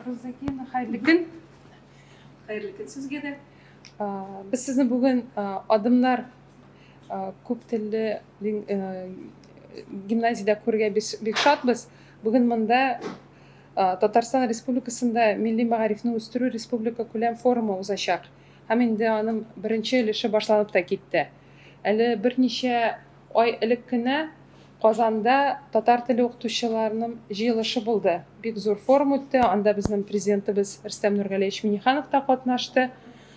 Роза Закиевна, хәерле көн. Хәерле көн сезгә дә. Без сезне бүген Адымнар күп телле гимназиядә күрергә бик шатбыз. Бүген монда Татарстан Республикасында милли мәгарифне үстерү республика күләм форумы узачак. Һәм инде аның беренче өлеше башланып та китте. Әле берничә ай элек кенә Казанда татар теле укытучыларының җыелышы булды. Бик зур форум үтте, анда безнең президентыбыз Рөстәм Нургалиевич Миңнеханов та катнашты.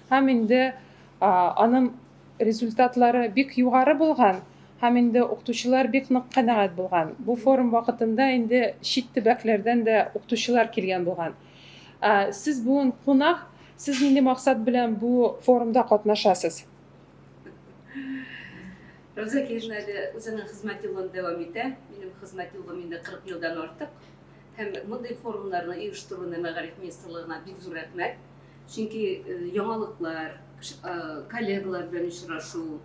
Һәм инде аның результатлары бик югары булган һәм инде укытучылар бик нык канәгать булган. Бу форум вакытында инде чит төбәкләрдән дә укытучылар килгән булган. Сез бүген кунак, сез нинди максат белән бу форумда катнашасыз? Роза Кирина әле үзенең хезмәт юлын дәвам итә. Минем хезмәт юлым инде 40 елдан артык. Һәм мондый форумнарны оештыруны мәгариф министрлыгына бик зур рәхмәт. Чөнки э, яңалыклар, э, коллегалар белән очрашу,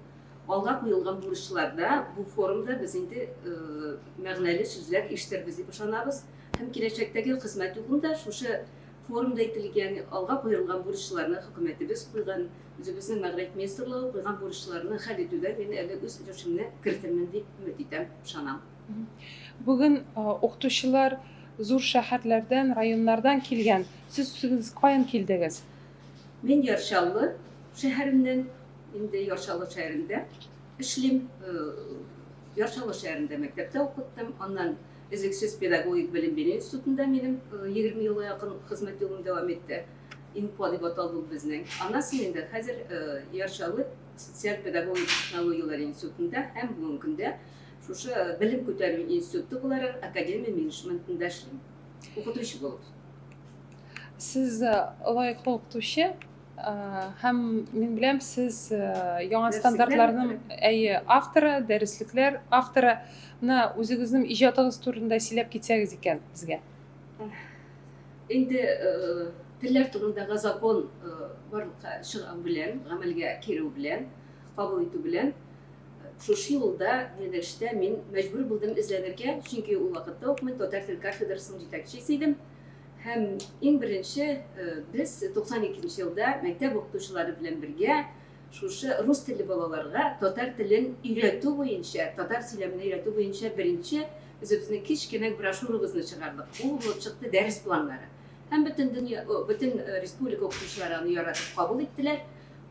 алга куелган бурычларда бу форумда без инде э, мәгънәле сүзләр ишетербез дип ышанабыз. Һәм киләчәктәге хезмәт юлында шушы форумда әйтелгән, алга куелган бурычларны хөкүмәтебез куйган Үзебезнең мәгариф министрлыгы куйган бурычларны хәл итүдә мин әле үз өлешемне кертермен дип өмет итәм, ышанам. Бүген укытучылар зур шәһәрләрдән, районнардан килгән. Сез үзегез каян килдегез? Мин Яр Чаллы шәһәреннән, инде Яр Чаллы шәһәрендә эшлим. Яр Чаллы шәһәрендә мәктәптә укыттым. Аннан өзлексез педагогик белем бирү институтында минем 20 елга якын хезмәт юлым дәвам итте. ИНПО дип аталды ул безнең. Аннан соң инде хәзер Яр Чаллы социаль-педагогик технологияләр институтында һәм бүгенге көндә шушы белем күтәрү институты буларак академия менеджментында эшлим. Укытучы булып. Сез лаеклы укытучы һәм мин беләм, сез яңа стандартларның әйе авторы, дәреслекләр авторы. Менә үзегезнең иҗатыгыз турында сөйләп китсәгез икән безгә. Инде телләр турындагы закон барлыкка чыгу белән, гамәлгә керү белән, кабул итү белән, шушы юлда, юнәлештә мин мәҗбүр булдым эзләнергә, чөнки ул вакытта ук мин татар тел кафедрасының җитәкчесе идем. Һәм иң беренче без 92 нче елда мәктәп укытучылары белән бергә шушы рус телле балаларга татар телен өйрәтү буенча, татар сөйләменә өйрәтү буенча беренче үзебезнең кечкенә брошюрабызны чыгардык. Ул булып чыкты дәрес планнары. Һәм бөтен дөнья, бөтен республика укытучылары аны яратып кабул иттеләр.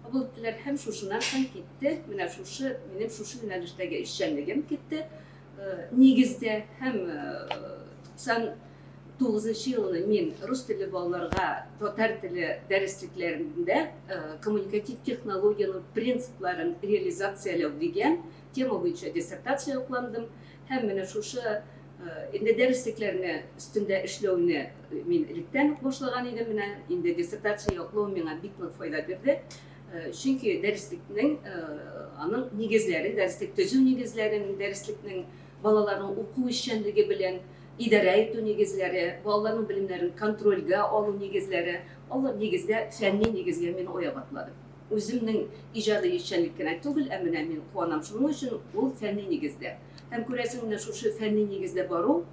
Кабул иттеләр һәм шушыннан соң китте, менә шушы, минем шушы юнәлештәге эшчәнлегем китте. Нигездә һәм 99 нчы елны мин рус телле балаларга татар теле дәреслекләрендә коммуникатив технологиянең принципларын реализацияләү дигән тема буенча диссертация якландым. Һәм менә шушы инде дәреслекләрне өстендә эшләүне мин электән үк башлаган идем. Менә инде диссертация яклау миңа бик нык файда бирде. Чөнки дәреслекнең аның нигезләрен, дәреслек төзү нигезләрен, дәреслекнең балаларның уку эшчәнлеге белән идарә итү нигезләре, балаларның белемнәрен контрольгә алу нигезләре, алар нигездә фәнни нигезгә мин аяк атладым. Үземнең иҗади эшчәнлек кенә түгел, ә менә мин куанам шуның өчен, ул фәнни нигездә. Һәм күрәсең, менә шушы фәнни нигездә бару,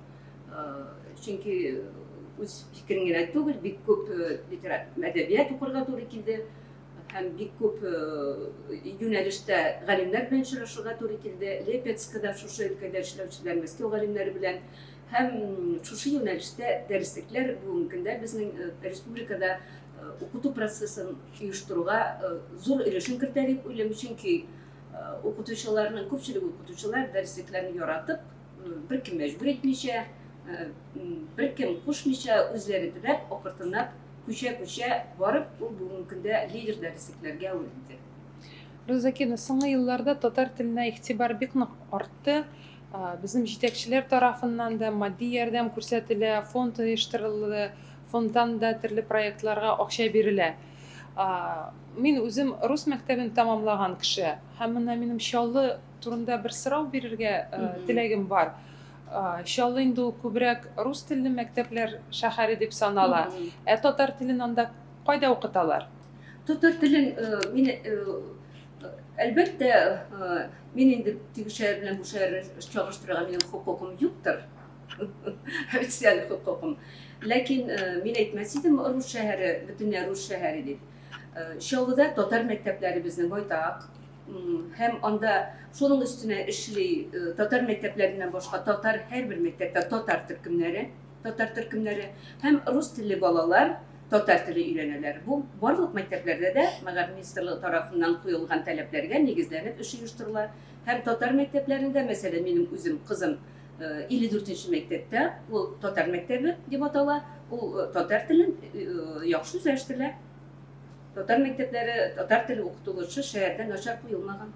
чөнки үз фикерең генә түгел, бик күп әдәбият укырга туры килде һәм бик күп юнәлештә галимнәр белән очрашырга туры килде. Липецкада шушы өлкәдә эшләүчеләр, Мәскәү галимнәре белән. Һәм шушы юнәлештә дәреслекләр бүгенге көндә безнең республикада укыту процессын оештыруга зур өлешен кертә дип уйлыйм, чөнки укытучыларның күпчелек укытучылар дәреслекләрне яратып, беркем мәҗбүр итмичә, беркем кушмыйча, үзләре теләп, акыртынлап күчә-күчә барып, ул бүгенге көндә лидер дәреслекләргә әверелде. Роза Закировна, соңгы елларда татар теленә игътибар бик нык артты. Безнең җитәкчеләр тарафыннан да матди ярдәм күрсәтелә, фонд оештырылды, фондтан да төрле проектларга акча бирелә. Мин үзем рус мәктәбен тәмамлаган кеше һәм менә минем Чаллы турында бер сорау бирергә теләгем бар. Чаллы инде ул күбрәк рус телле мәктәпләр шәһәре дип санала. Ә татар телен анда кайда укыталар? Татар телен мин әлбәттә, мин инде теге шәһәр белән бу шәһәрне чагыштырырга минем хокукым юктыр. Официаль хокукым. Ләкин мин әйтмәс идем, рус шәһәре, бөтенләй рус шәһәре дип. Чаллыда татар мәктәпләре безнең байтак. Һәм анда шуның өстенә эшли татар мәктәпләреннән башка татар һәрбер мәктәптә татар төркемнәре, татар төркемнәре һәм рус телле балалар татар теле өйрәнәләр. Бу барлык мәктәпләрдә дә мәгариф министрлыгы тарафыннан куелган таләпләргә нигезләнеп эш оештырыла. Һәм татар мәктәпләрендә, мәсәлән, минем үзем кызым 54 нче мәктәптә, ул татар мәктәбе дип атала, ул татар телен яхшы үзләштерелә. Татар мәктәпләре, татар теле укытылышы шәһәрдә начар куелмаган.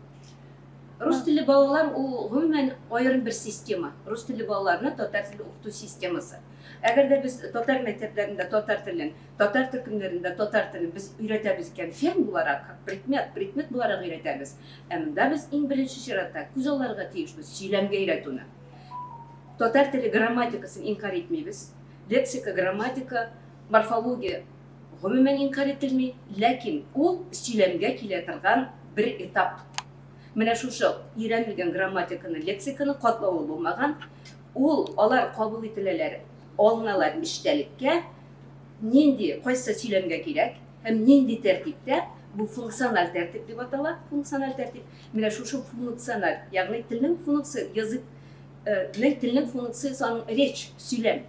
Рус телле балалар ул гомумән аерым бер система. Рус телле балаларны татар теле укыту системасы. Әгәр дә без татар мәктәпләрендә татар телен, татар төркемнәрендә татар телен без өйрәтәбез икән, фән буларак, как предмет, предмет буларак өйрәтәбез. Ә монда без иң беренче чиратта күз алларга тиешбез сөйләмгә өйрәтүне. Татар теле грамматикасын инкарь итмибез. Лексика, грамматика, морфология гомумән инкарь ителми, ләкин ул сөйләмгә килә торган бер этап. Менә шушы өйрәнелгән грамматиканы, лексиканы катлаулы булмаган, ул алар кабул ителәләр, алыналар эчтәлеккә, нинди, кайсы сөйләмгә кирәк һәм нинди тәртиптә, бу функциональ тәртип дип атала, функциональ тәртип. Менә шушы функциональ, ягъни телнең функция, язык, телнең функциясе аның речь, сөйләм.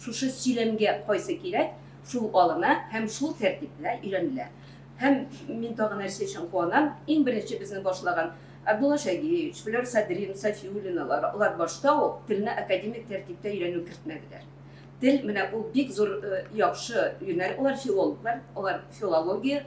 Шушы сөйләмгә кайсы кирәк, шул алына һәм шул тәртиптә өйрәнелә. Һәм мин тагы нәрсә өчен куанам, иң беренче безнең башлаган Абдулла Шәйдиевич, Флера Садриевна Сафиуллиналар, алар башта ук телне академик тәртиптә өйрәнү кертмәделәр. Тел менә ул бик зур яхшы юнәл, алар филологлар, алар филология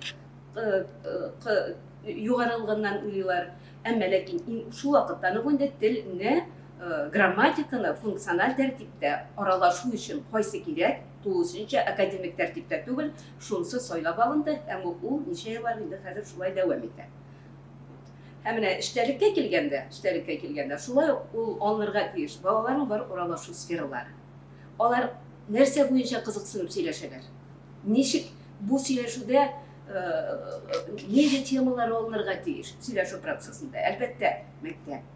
югарылыгыннан уйлыйлар. Әмма ләкин шул вакыттан ук инде телне грамматиканы функциональ тәртиптә аралашу өчен кайсы кирәк, тулысынча академик тәртиптә түгел, шунысы сайлап алынды һәм ул ничә еллар инде хәзер шулай дәвам итә. Һәм менә эчтәлеккә килгәндә, эчтәлеккә килгәндә, шулай ук ул алынырга тиеш. Балаларның бар аралашу сфералары. Алар нәрсә буенча кызыксынып сөйләшәләр? Ничек бу сөйләшүдә нинди темалар алынырга тиеш сөйләшү процессында? Әлбәттә, мәктәп,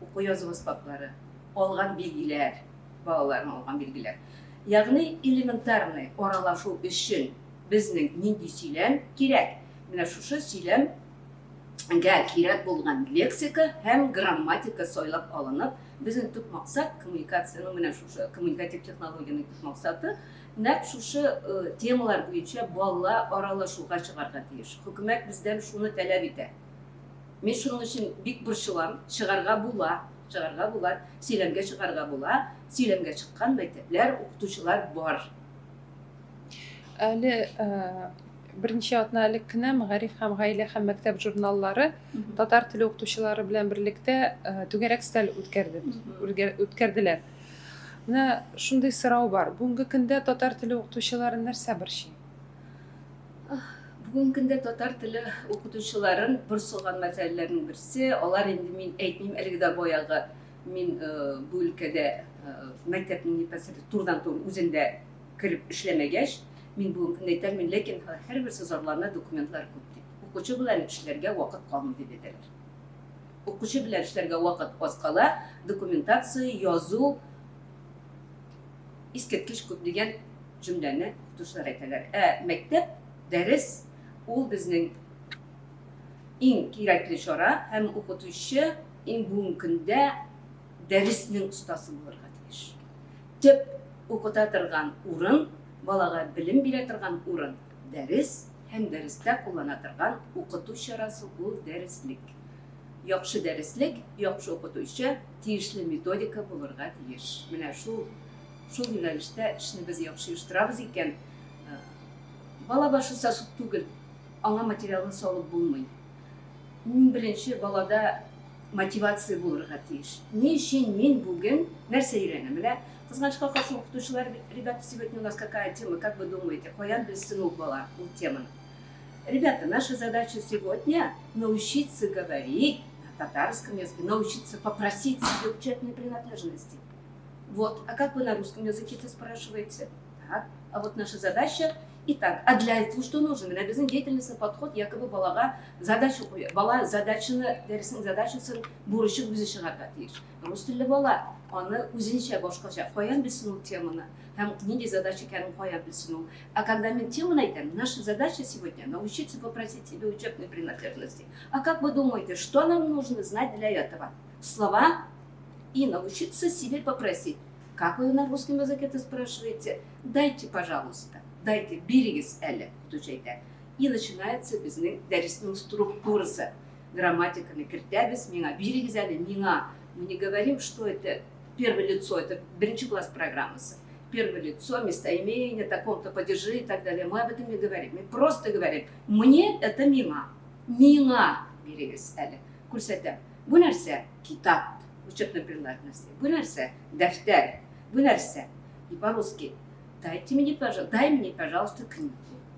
уку-язу әсбаплары, алган билгеләр, балаларның алган билгеләр. Ягъни элементарный аралашу өчен безнең нинди сөйләм кирәк? Менә шушы сөйләмгә кирәк булган лексика һәм грамматика сайлап алынып, безнең төп максат коммуникациянең менә шушы коммуникатив технологиянең төп максаты нәкъ шушы темалар буенча бала аралашуга чыгарга тиеш. Хөкүмәт бездән шуны таләп итә. Мин шуның өчен бик борчылам, чыгарга була, чыгарга була, сөйләмгә чыгарга була, сөйләмгә чыккан мәктәпләр, укытучылар бар. Әле берничә атна элек кенә Мәгариф һәм Гаилә һәм мәктәп журналлары татар теле укытучылары белән берлектә түгәрәк өстәл үткәрде, үткәрделәр. Менә шундый сорау бар. Бүгенге көндә татар теле укытучыларын нәрсә борчый? Бүгенге көндә татар теле укытучыларын борчылган мәсьәләләрнең берсе, алар инде мин әйтмим, әлеге дә баягы мин бу өлкәдә мәктәпнең непосредственно турыдан-туры үзендә кереп эшләмәгәч, мин бүгенге көндә әйтә алмыйм, ләкин һәрберсе зарлана, документлар күп дип. Укучы белән эшләргә вакыт калмый дип әйтәләр. Укучы белән эшләргә вакыт аз кала, документация язу искиткеч күп дигән җөмләне укытучылар әйтәләр. Ә мәктәп, дәрес ул безнең иң кирәкле чара һәм укытучы иң бүгенге көндә дәреснең остасы булырга тиеш. Төп укыта торган урын, балага белем бирә торган урын, дәрес һәм дәрестә куллана торган укыту чарасы ул дәреслек. Яхшы дәреслек, яхшы укытучы, тиешле методика булырга тиеш. Менә шул шул юнәлештә эшне без яхшы оештырабыз икән, бала башы сосуд түгел, аңа материалны салып булмый. Иң беренче балада мотивация булырга тиеш. Ни өчен мин бүген нәрсә өйрәнәм? Менә кызганычка каршы укытучылар, ребята, сегодня у нас какая тема, как вы думаете, каян белсен ул бала ул теманы? Ребята, наша задача сегодня научиться говорить на татарском языке, научиться попросить себе учебные принадлежности. Вот. А как вы на русском языке это спрашиваете? Так, а вот наша задача. Итак, а для этого что нужно? Менә безнең деятельностный подход якобы балага задача куя. Бала задачаны, дәреснең задачасын бурычын үзе чыгарырга тиеш. Рус телле бала аны үзенчә башкача каян белсен ул теманы һәм нинди задача икәнен каян белсен ул. А когда мин теманы әйтәм, наша задача сегодня научиться попросить себе учебные принадлежности. А как вы думаете, что нам нужно знать для этого? Слова и научиться себе попросить. Как вы на русском языке это спрашиваете? Дайте, пожалуйста, дайте, бирегез әле, укытучы әйтә. И начинается безнең дәреснең структурасы. Грамматиканы кертәбез, миңа бирегез әле, миңа. Мы не говорим, что это первое лицо, это беренче класс программасы. Первое лицо, местоимение, таком-то падежи и так далее. Мы об этом не говорим. Мы просто говорим, мне это миңа. Миңа бирегез әле. Күрсәтәм. Бу нәрсә китап, учебный принадлежности. Бу нәрсә дәфтәр. Бу нәрсә. И по-русски. Дайте мне, пожалуйста, дай мне, пожалуйста, книгу.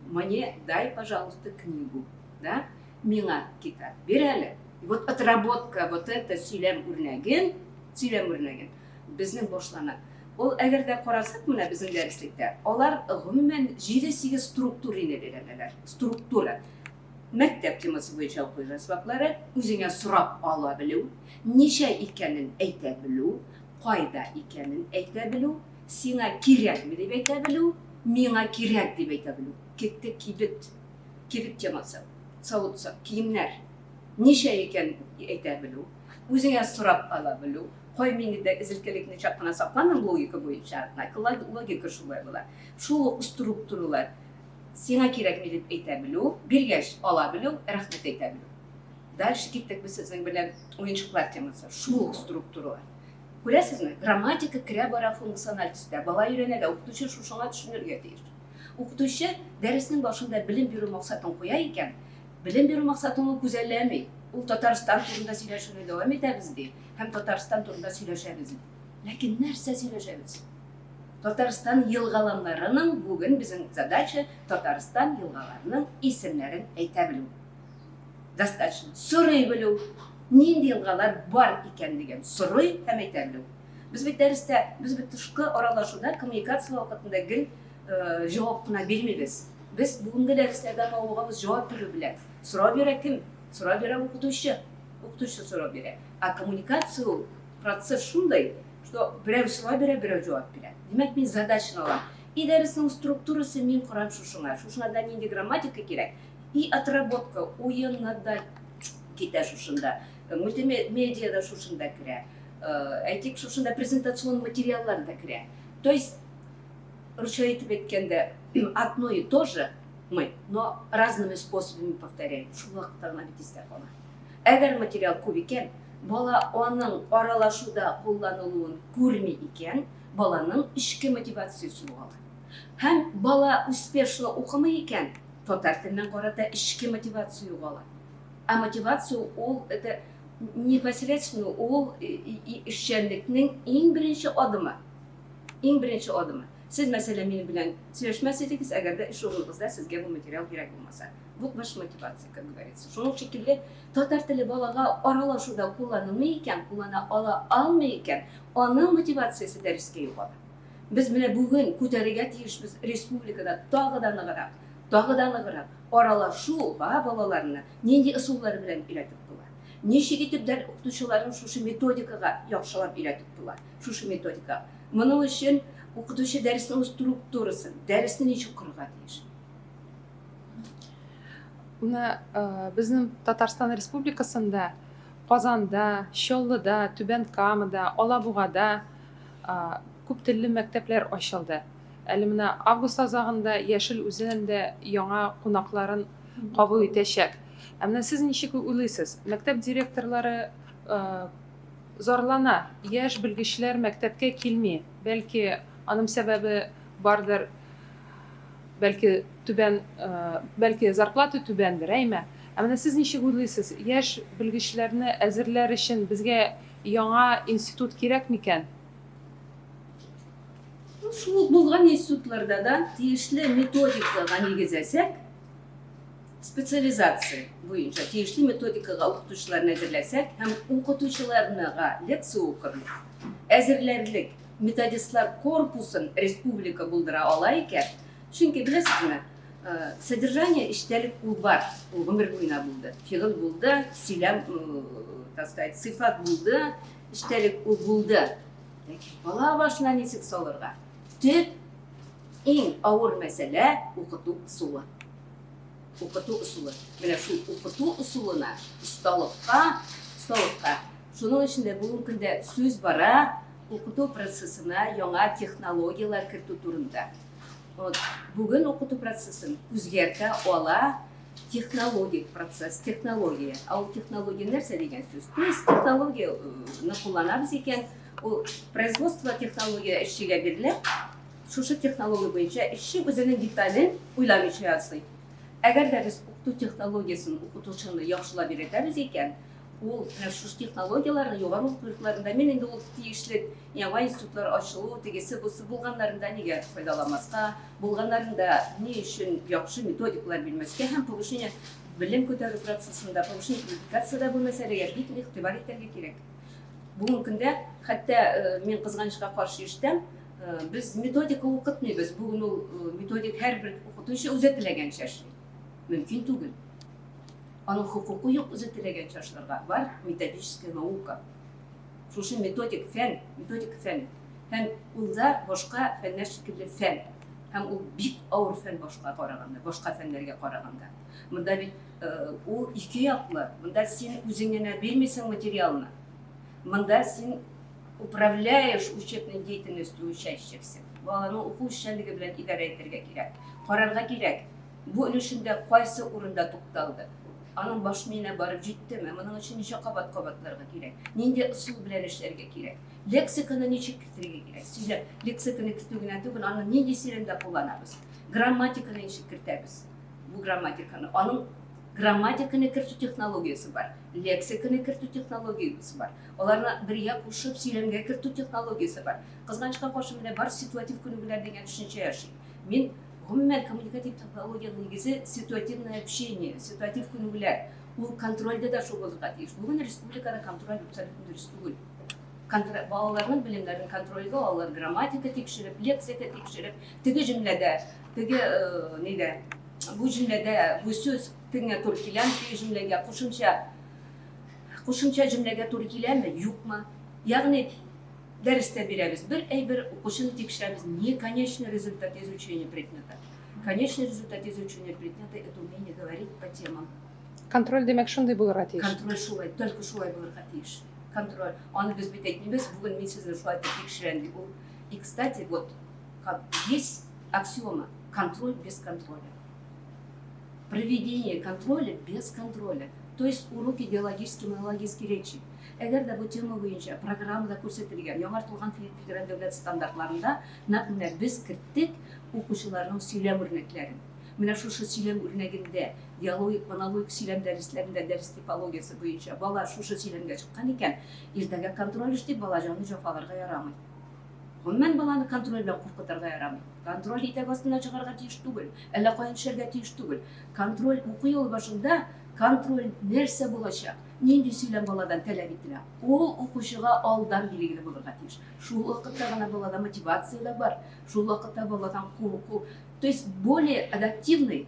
Мне дай, пожалуйста, книгу. Да? Миңа китап бир әле. И вот отработка вот это сөйләм үрнәген, сөйләм үрнәген безнең башлана. Ул әгәр дә карасак менә безнең дәреслектә, алар гомумән 7-8 структураны өйрәнәләр. Структура. Мәктәп темасы буенча уку әсбаплары, үзеңә сорап ала белү, ничә икәнен әйтә белү, кайда икәнен әйтә белү, сиңа кирәкме дип әйтә белү, миңа кирәк дип әйтә белү. Китте кибет. Кибет темасы. Савыт-сап, киемнәр. Ничә икән әйтә белү, үзеңә сорап ала белү. Кай мине дә изелкелекне чак кына сакланым логика буенча. Логика шулай була. Шул ук структуралар. Сиңа кирәкми дип әйтә белү, биргәч ала белү, рәхмәт әйтә белү. Дальше киттек без сезнең белән уенчыклар темасы. Шул ук структуралар. Күрәсезме, грамматика керә бара функциональ төстә. Бала өйрәнә дә, укытучы шушыңа төшенергә тиеш. Укытучы дәреснең башында белем бирү максатын куя икән, белем бирү максатын ул күзәлләми. Ул Татарстан турында сөйләшүне дәвам итәбез ди һәм Татарстан турында сөйләшәбез ди. Ләкин нәрсә сөйләшәбез? Татарстан елгаланнарының бүген безнең задача Татарстан елгаларының исемнәрен әйтә белү. Достаточно. Сорый белү. Нинди елгалар бар икәнлеген сорый һәм әйтә белү. Без бит дәрестә, без бит тышкы аралашуда, коммуникация вакытында гел җавап кына бирмибез. Без бүгенге дәресләрдә мавыгабыз җавап бирү белән. Сорау бирә кем? Сорау бирә укытучы. Укытучы сорау бирә. Ә коммуникация ул процесс шундый, что берәү сорау бирә, берәү җавап бирә. Димәк, мин задачаны алам. И дәреснең структурасы мин корам шушыңа. Шушыңа да нинди грамматика кирәк? И отработка уены да китә шушында. Мультимедиа да шушында керә. Әйтик, шушында презентацион материаллар да керә. То есть, русча итеп әйткәндә, одно и то же мы, но разными способами повторяем. Шул вакытта гына бит истә кала. Әгәр материал күп икән, бала аның аралашуда кулланылуын күрми икән, баланың эчке мотивациясе югала. Һәм бала успешно укымый икән, татар теленә карата эчке мотивация югала. Ә мотивация ул это непосредственно ул эшчәнлекнең иң беренче адымы. Иң беренче адымы. Сез, мәсәлән, минем белән сөйләшмәс идегез, әгәр дә эш урыныгызда сезгә бу материал кирәк булмаса. Вот ваша мотивация, как говорится. Шуның шикелле татар теле балага аралашуда кулланылмый икән, куллана ала алмый икән, аның мотивациясе дәрескә югала. Без менә бүген күтәрергә тиешбез республикада тагы да ныграк, тагы да ныграк аралашуга балаларны нинди ысуллар белән өйрәтеп була. Ничек итеп дәр укытучыларын шушы методикага яхшылап өйрәтеп була. Шушы методика. Моның өчен укытучы дәреснең структурасын, дәресне ничек корырга тиеш. Менә безнең Татарстан Республикасында Казанда, Чаллыда, Түбән Камада, Алабугада күп телле мәктәпләр ачылды. Әле менә август азагында Яшел Үзән дә яңа кунакларын кабул итәчәк. Ә менә сез ничек уйлыйсыз? Мәктәп директорлары зарлана, яшь белгечләр мәктәпкә килми. Бәлки, аның сәбәбе бардыр, бәлки түбән, бәлки зарплата түбәндер, әйме? Ә менә сез ничек уйлыйсыз, яшь белгечләрне әзерләр өчен безгә яңа институт кирәк микән? Шул булган институтларда да тиешле методикага нигезләсәк, специализация буенча тиешле методикага укытучыларны әзерләсәк һәм укытучыларныга лекция укырлык, әзерләрлек. методистлар корпусын республика булдыра ала икән, чөнки, беләсезме, содержание, эчтәлек ул бар, ул гомер буена булды. Фигыль булды, сөйләм, так сказать, сыйфат булды, эчтәлек ул булды. Ләкин бала башына ничек салырга? Төп иң авыр мәсьәлә укыту ысулы. Укыту ысулы. Менә шул укыту ысулына, осталыкка, осталыкка. Шуның өчен дә бүгенге көндә сүз бара укыту процессына яңа технологияләр кертү турында. Вот бүген укыту процессын үзгәртә ала технологик процесс, технология. Ә ул технология нәрсә дигән сүз? То есть технологияне кулланабыз икән, ул производство технология эшчегә бирелә. Шушы технология буенча эшче үзенең детален уйламыйча ясый. Әгәр дә без укыту технологиясен укытучыны яхшылап өйрәтәбез икән, ул менә шушы технологияләрне югары уку йортларында, мин инде ул тиешле яңа институтлар ачылу, тегесе-бусы булганнарында нигә файдаламаска, булганнарында ни өчен яхшы методикалар бирмәскә һәм повышение белем күтәрү процессында, повышение квалификациядә бу мәсьәләгә бик игътибар итәргә кирәк. Бүгенге көндә хәтта мин кызганычка каршы ишетәм, без методика укытмыйбыз. Бүген ул методик һәрбер укытучы үзе теләгәнчә эшли. Мөмкин түгел. Аның хокукы юк үзе теләгәнчә эшләргә. Бар методическая наука. Шушы методик фән, методика фәне. Һәм ул да башка фәннәр шикелле фән. Һәм ул бик авыр фән башка караганда, башка фәннәргә караганда. Монда бит ул ике яклы. Монда син үзең генә бирмисең материалны. Монда син управляешь учебной деятельностью учащихся. Баланың уку эшчәнлеге белән идарә итәргә кирәк. Карарга кирәк. Бу өлешендә кайсы урында тукталды? Аның баш миенә барып җиттеме? Моның өчен ничә кабат кабатларга кирәк? Нинди ысул белән эшләргә кирәк? Лексиканы ничек кертергә кирәк? Сөйләм, лексиканы кертү генә түгел, аны нинди сөйләмдә кулланабыз? Грамматиканы ничек кертәбез? Бу грамматиканы. Аның грамматиканы кертү технологиясе бар, лексиканы кертү технологиясе бар. Аларны бергә кушып сөйләмгә кертү технологиясе бар. Кызганычка каршы, менә бар ситуатив күнегүләр дигән төшенчә яши. Мин гомумән коммуникатив технологиянең нигезе ситуативное общение, ситуатив күнегүләр. Ул контрольдә дә шул булырга тиеш. Бүген республикада контроль абсолютно дөрес түгел. Контроль, балаларның белемнәрен контрольгә алалар, грамматика тикшереп, лексика тикшереп, теге җөмләдә, теге э, нидә, бу җөмләдә бу сүз тегеңә туры киләме, теге җөмләгә кушымча кушымча җөмләгә туры киләме, юкмы? Ягъни Дәрестә бирәбез бер әйбер, укучыны тикшерәбез, не конечный результат изучения предмета. Конечный результат изучения предмета это умение говорить по темам. Контроль димәк шундый булырга тиеш. Контроль шулай, только шулай булырга тиеш. Контроль. Аны без бит әйтмибез, бүген мин сезне шулай итеп тикшерәм дип. Ул И, кстати, вот есть аксиома контроль без контроля. Проведение контроля без контроля. То есть уроки диалогической монологической речи. Әгәр дә бу тема буенча программада күрсәтелгән яңартылган федераль дәүләт стандартларында нәкъ менә без керттек укучыларның сөйләм үрнәкләрен. Менә шушы сөйләм үрнәгендә диалогик, монологик сөйләм дәресләрендә дәрес типологиясе буенча бала шушы сөйләмгә чыккан икән, иртәгә контроль эш дип бала җанын җәфаларга ярамый. Гомумән, баланы контроль белән куркытырга ярамый. Контроль итәк астыннан чыгарга тиеш түгел, әллә каян төшәргә тиеш түгел. Контроль уку елы башында контроль нәрсә булачак, нинди сөйләм баладан таләп ителә, ул укучыга алдан билгеле булырга тиеш. Шул вакытта гына балада мотивация дә бар, шул вакытта баладан курку, то есть более адаптивный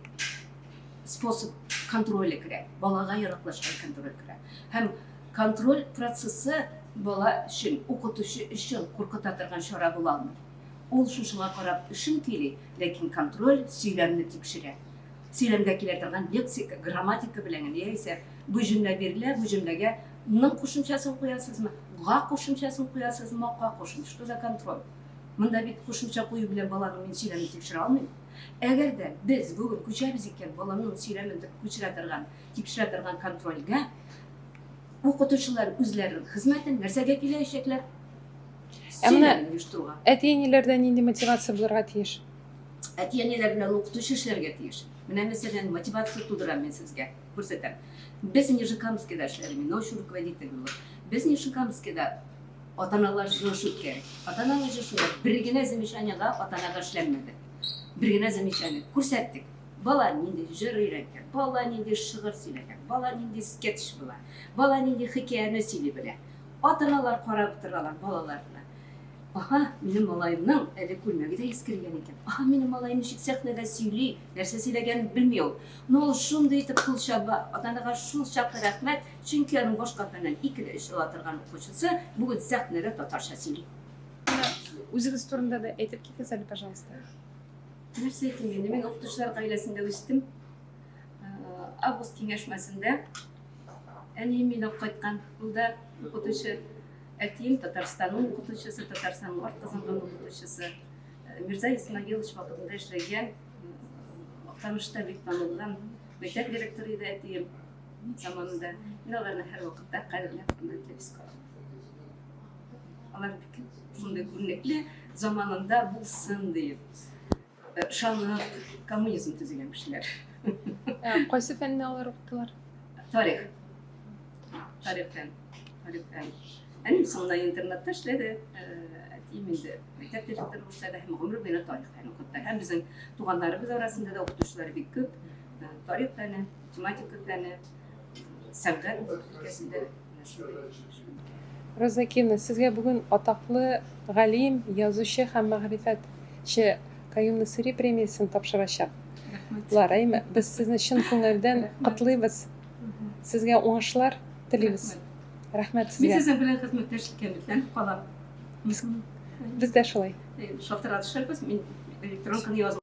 способ контроля керә, балага яраклашкан контроль керә. Һәм контроль процессы бала өчен, укытучы өчен куркыта торган чара була алмый. Ул шушыңа карап эшен көйли, ләкин контроль сөйләмне тикшерә. Сөйләмгә килә торган лексика, грамматика белән генә, яисә бу җөмлә бирелә, бу җөмләгә ның кушымчасын куясызмы, га кушымчасын куясызмы, ка кушымча. Что за контроль? Монда бит кушымча кую белән баланың мин сөйләмен тикшерә алмыйм. Әгәр дә без бүген күчәбез икән, баланың сөйләмен күчерә торган, тикшерә торган контрольгә, укытучылар үзләренең хезмәтен нәрсәгә киләчәкләр? Ә менә әти-әниләрдә нинди мотивация булырга тиеш? Әти-әниләр белән укытучы эшләргә тиеш. Менә мәсәлән, мотивация тудырам мин сезгә, күрсәтәм. Без Нижнекамскида эшләдем, мин научный руководитель булып. Без Нижнекамскида ата-аналар җыелышы үткәрдек. Ата-аналар җыелышында бер генә замечаниега ата-анага эшләнмәде. Бер генә замечание күрсәттек. Бала нинди җыр өйрәткән, бала нинди шигырь сөйләгән, бала нинди скетч була, бала нинди хикәяне сөйли белә. Ата-аналар карап торалар балаларына. Аһа, минем малаемның әле күлмәге дә искергән икән. Аһа, минем малаем ничек сәхнәдә сөйли, нәрсә сөйләгәнен белми ул. Но ул шундый итеп кул чаба. Ата-анага шул чаклы рәхмәт, чөнки аның башка фәннән икеле өч ала торган укучысы бүген сәхнәдә татарча сөйли. Үзегез турында да әйтеп китегез әле, пожалуйста. Нәрсә әйтим инде, мин укытучылар гаиләсендә үстем. Август киңәшмәсендә әнием мине алып кайткан. Ул да укытучы. Әтием Татарстанның укытучысы, Татарстанның атказанган укытучысы. Мирза Исмагилович вакытында эшләгән, Актанышта бик танылган мәктәп директоры иде әтием заманында. Мин аларны һәрвакытта кадерләп, хөрмәтләп искә алам. Алар бик шундый күренекле заманында булсын диеп, ышанып, коммунизм төзегән кешеләр. Кайсы фәнне алар укыттылар? Тарих. Тарих фән. Тарих фән. Әнием соңыннан интернатта эшләде. Әтием инде мәктәп директоры булып эшләде һәм гомер буена тарих фәне укытты. Һәм безнең туганнарыбыз арасында да укытучылар бик күп. Тарих фәне, математика фәне, сәнгать өлкәсендә. Роза Кина, сезгә бүген атаклы галим, язучы һәм мәгърифәтче Каюм Насыйри премиясен тапшырачак. Рәхмәт. Әйме, без сезне чын күңелдән котлыйбыз. Сезгә уңышлар телибез. Рәхмәт сезгә. Мин сезнең белән хезмәттәшлеккә өметләнеп калам. Без дә шулай. Шалтыратышырбыз, мин электронканы язып.